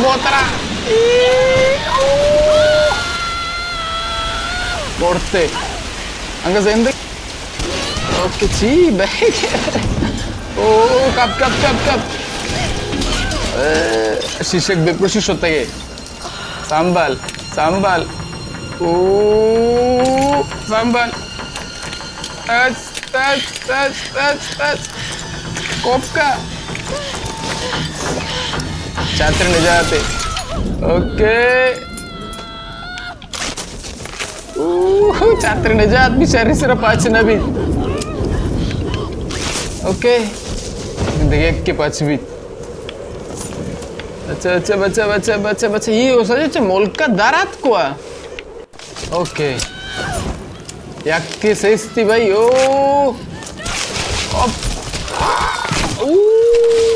گوترا۔ مرتے۔ انگا زندگ۔ اوکے، چی بھائی؟ او، کپ، کپ، کپ، کپ۔ اے، شیشک بپروشی شتگے۔ سنبھال، سنبھال۔ او، سنبھال۔ تچ، تچ، تچ، تچ، تچ۔ کوپکا۔ چتر نجات۔ اوکے۔ اوہ، چتر نجات بی، شری سر پاچ نہ بی۔ اوکے۔ دگہ یکے پاچ بی۔ اچھا، اچھا، بچہ، بچہ، بچہ، بچہ، یہ ہو سجے چہ ملک کا در اتکوا۔ اوکے۔ یکے سستی بھائی، او۔ اپ۔ او۔